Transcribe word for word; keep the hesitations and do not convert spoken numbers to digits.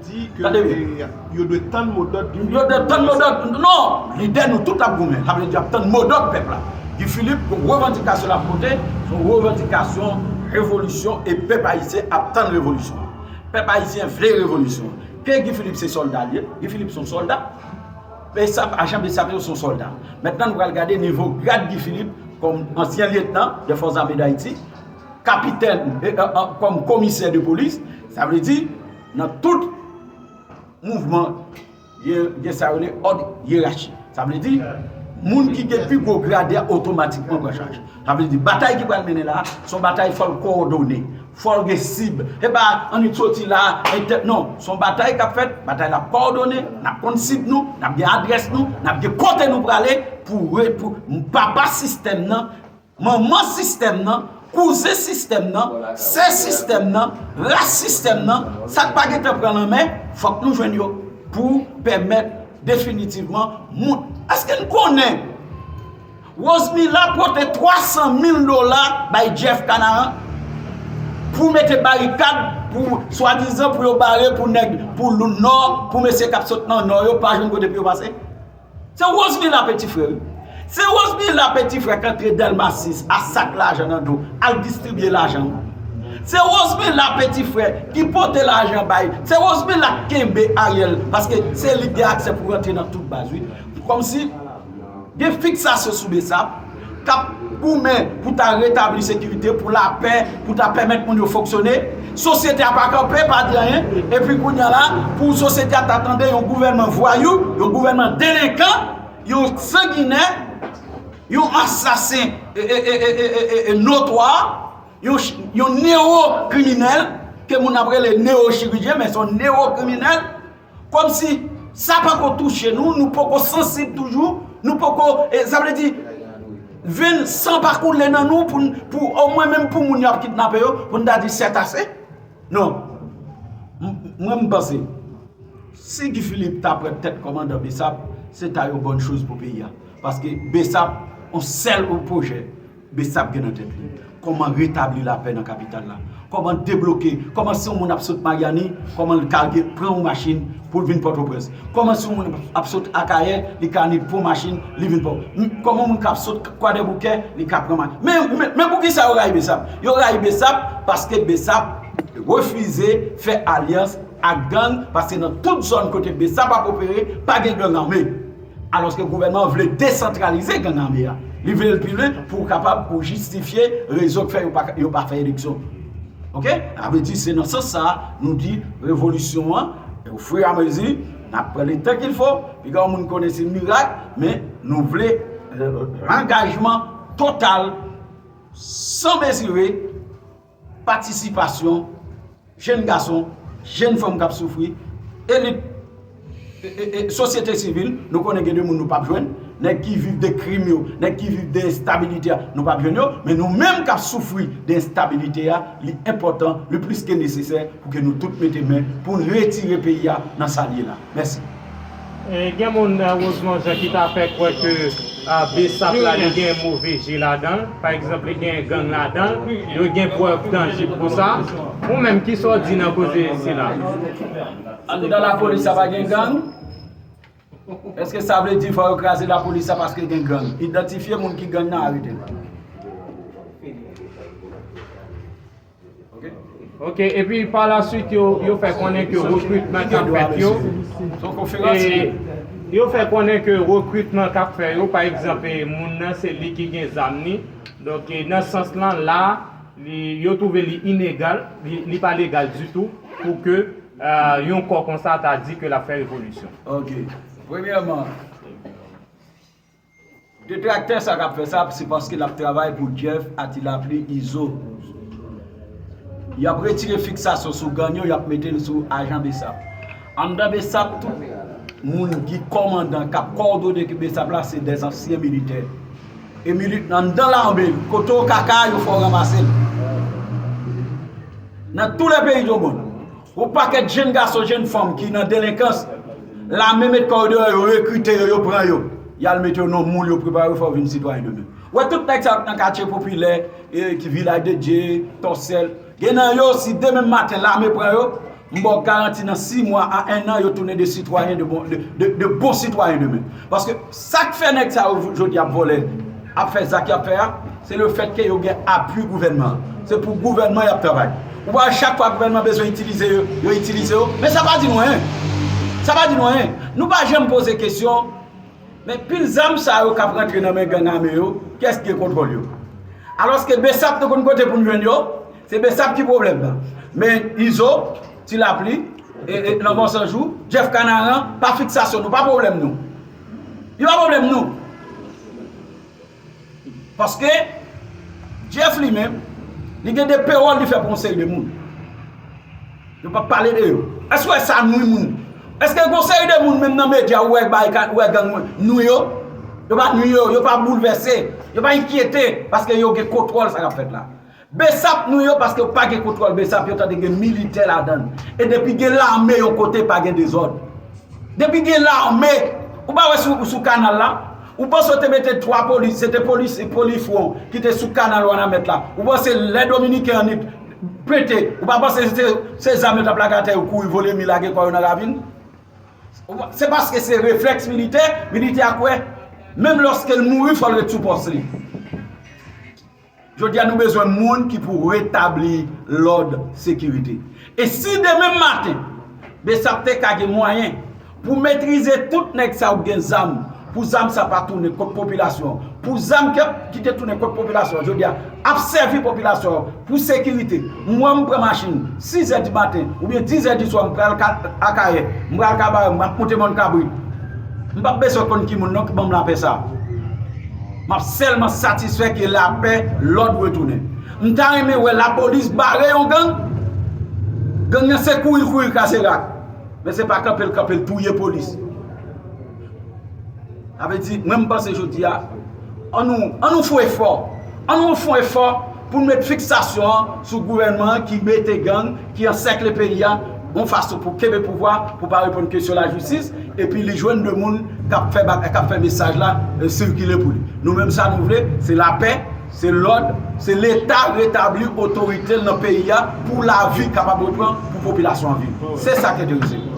Di ke, tande byen, eh, yo dwe tann modòd Guy Philippe. Yo dwe tann modòd. Non, lidè nou tout ap goumen. Sa vle di ap tann modòd pèp la. Guy Philippe, revandikasyon l ap pote, se yon revandikasyon revolisyon e pèp ayisyen ap tann revolisyon. Pèp ayisyen vle revolisyon. Ke Guy Philippe se sòlda l ye, Guy Philippe se yon sòlda. Besap, ajan Besap yo se yon sòlda. Mentnan nou pral gade nivo grad Guy Philippe kòm ansyen lyetnan de Fòs Ame Dayiti, kapitèn, eh, eh, eh, kòm komisè de polis, sa vle di nan tout mouvman, gen, gen sa yo rele òd yerachi. Sa vle di, moun ki gen pi gwo grade a otomatikman pran chaj. Sa vle di, batay ki pral mennen la, se yon batay fò l kowòdone, fò l gen sib. E pa annik soti la, entè, non, se yon batay k ap fèt, batay la kowòdone, n ap konn sib nou, n ap gen adrès nou, n ap gen kote nou prale pou, re- pou papa sistèm nan, manman sistèm nan, kouzen sistèm nan, sè sistèm nan, ras sistèm nan, sa k pa gentan pran lanmè, fòk nou jwenn yo pou pèmèt definitivman moun. Èske n konnen Rosemila pote twa san mil dola bay Jeff Canaran pou mete barikad, pou swadizan pou yo bare pou nèg, pou lou- nò, pou mesye k ap sot nan nò yo pa jwenn kote pou yo pase? Se Rosemila peti frè wi. Se Rosemila peti frè k antre Dèlma sis a sak lajan nan do, al distribye lajan. Se Rosemila peti frè ki pote lajan bay. Se Rosemila k kenbe Ariel, paske se li k gen aksè pou rantre nan tout baz wi. Kòmsi gen fiksasyon sou Besap k ap goumen pou ta retabli sekirite, pou lapè, pou ta pèmèt moun yo fonksyone. Sosyete a pa kanpe, pa di anyen. Epi kounye a la, pou sosyete a ta tande yon gouvènman vwayou, yon gouvènman delenkan, yon sanginè, yon asasen e, e, e, e, e, e, e notwa, yon, ch- yon newo kriminèl, ke moun ap rele newo chirijyen, men se yon newo kriminèl. Kòmsi sa poko touche nou, nou poko sansib toujou, nou poko, e, sa vle di, venn san pa koule nan nou pou, pou omwen menm pou moun y ap kidnape yo, pou n ta di c'est assez. Non. M- Mwen, m panse, si Guy Philippe ta pran tèt kòmandan Besap, se ta yon bòn choz pou peyi a. Paske Besap, yon sèl pwojè Besap gen nan tèt li. Kòman retabli lapè nan kapital la? Kòman debloke? Kòman si yon moun ap sot Maryani, kòman l ka gen- pran yon machin pou l vin Pòtoprens? Kòman si yon moun ap sot Akayè, li ka ni pran machin, li vin Pò- M- Kòman moun k ap sot Kwadèboukè, li ka pran machin? Men, men, men poukisa yo rayi Besap? Yo rayi Besap paske Besap refize fè alyans ak gang, paske nan tout zòn kote Besap ap opere, pa gen gang ame. Alòske gouvènman an vle desantralize gang ame a. Li vle l pi lwen pou kapab pou jistifye rezon k fè yo pa, yo pa fè eleksyon. Oke? Sa vle di se nan sans sa a nou di revolisyon an, ofiramézi, n ap pran le tan qu'il faut, piga yon moun konnen se mirak, men nou vle, euh, angajman total, san mezire, patisipasyon jèn gason, jèn fanm k ap soufri, elit, e, e, e, sosyete sivil, nou konnen gen de moun nou p ap jwenn, nèg ki viv de krim yo, nèg ki viv de enstabilite a, nou p ap jwenn yo, men nou menm k ap soufri de enstabilite a, li enpòtan, li plis ke nesesè pou ke nou tout mete men pou n retire peyi a nan sa l ye la. Mèsi. E, gen moun, e, Rosemond Jean ki ta fè kwè ke, a, Besap la, li gen move je ladan l. Pa egzanp, li gen gang ladan l. Yo gen prèv tanjib pou sa. Ou menm, kisa w di nan koze sila? Anndan lapolis sa pa gen gang? Èske sa vle di fò yo kraze lapolis sa paske gen gang? Idantifye moun ki gang nan, arete l. Oke? Oke, epi pa la swit, yo, yo fè konnen ke rekritman k ap fèt yo, e yo fè konnen ke rekritman k ap fè yo, pa egzanp, e, moun nan se li ki gen zam li. Donk, e, nan sans lan, la, li, yo twouve li inegal, li, li pa legal ditou pou ke, e, yon kò konsa ta di ke l ap fè revolisyon. Oke. Premyèman, detraktè sa k ap fè sa, se paske l ap travay pou Jeff, Ati Lapli, Izo. Y ap retire fiksasyon sou gang yo, y ap mete l sou ajan Besap. Anndan Besap, tout moun ki kòmandan, k ap kòdone ki Besap la, se dèzansyen militè. E milit anndan lame, kote w kaka, yo fè w ranmase l. Nan tou lè peyi do mond. Yon pakèt jenn gason, jenn fanm ki nan delenkans, lame met kò yo deyò, yo rekrite yo, yo pran yo. Y al mete yo nan moul, yo prepare yo, fè yo vin sitwayen demen. Ou wè tout nèg sa yo k nan katye popilè, e, ki Vilaj de Dye, Tòsèl. Gen nan yo, si demen maten lame pran yo, M ba w garanti nan sis mwa a en an, yo tounen de sitwayen, de bon, de, de, de bon sitwayen demen. Paske sa k fè nèg sa yo jodi ap vòlè, ap fè zak y ap fè a, se le fèt ke yo gen apui gouvènman an. Se pou gouvènman y ap travay. Ou pa wè chak fwa gouvènman bezwen itilize yo, yo itilize yo. Men sa pa di nou anyen. Sa pa di nou anyen. Nou pa janm poze kesyon, men pil zam sa yo k ap rantre nan men gang ame yo, kiyès ki gen kontwòl yo? Alòske Bsap nou konn kote pou n jwenn yo, se Bsap ki pwoblèm nan. Men Izo, Ti Lapli, e, e, Lanmò San Jou, Jeff Kanaran, pa fiksasyon nou, pa pwoblèm nou. Yo pa pwoblèm nou. Paske Jeff li menm, li gen de pewòl li fè pou yon seri de moun. Yo p ap pale de yo. Èske w wè sa nwi moun? Èske gon seri de moun menm nan medya ou wè bay ka, ou wè gang nwi yo? Yo pa nwi yo, yo pa boulvèse, yo pa enkyete, paske yo gen kontwòl sa k ap fèt la. Bsap nwi yo paske yo pa gen kontwòl Bsap, yo tande gen militè ladan l. E depi gen lame yon kote, pa gen dezòd. Depi gen lame, ou pa wè sou, sou kanal la, ou panse yo te mete twa polis, se te polis, polis fwon ki te sou kanal Wanament la. Ou panse lè Dominiken annik pete, ou pa panse se, se zam yo t ap lage atè yo kouri vole mi lage kò yo nan ravin? Ou pa, se paske se reflèks militè, militè a kwè, menm lòske l mouri, fò l ret sou pòs li. Jodi a, nou bezwen moun ki pou retabli lòd, sekirite. E si demen maten, Bsap te ka gen mwayen pou metrize tout nèg sa yo k gen zam, pou zam sa pa tounen kont popilasyon, pou zam ki, ki te tounen kont popilasyon, jodi a, ap sèvi popilasyon pou sekirite. Mwen, m pran machin, sis è di maten, oubyen dis è di swa, m pral Ka-, Akayè, m pral Kabarè, m ap monte Mòn Kabrit. M p ap bezwen konn ki moun non ki ban m lapè sa. M ap sèlman satisfè ke lapè, lòd retounen. M ta renmen wè lapolis bare yon gang. Gang nan se kouri l kouri l kase rak. Men se pa kanpe l kanpe l touye polis. Sa vle di, mwen m panse jodi a, an nou, an nou fè yon efò. An nou fè yon efò pou n met fiksasyon an sou gouvènman an ki mete gang, ki ansèkle peyi a, yon fason pou kenbe pouvwa, pou pa reponn kesyon lajistis, epi li jwenn de moun k ap fè ba-, k ap fè mesaj la, e, sikile pou li. Nou menm sa nou vle, se lapè, se lòd, se Leta retabli otorite l nan peyi a pou lavi kapab reprann, pou popilasyon an viv. Se sa k enterese nou.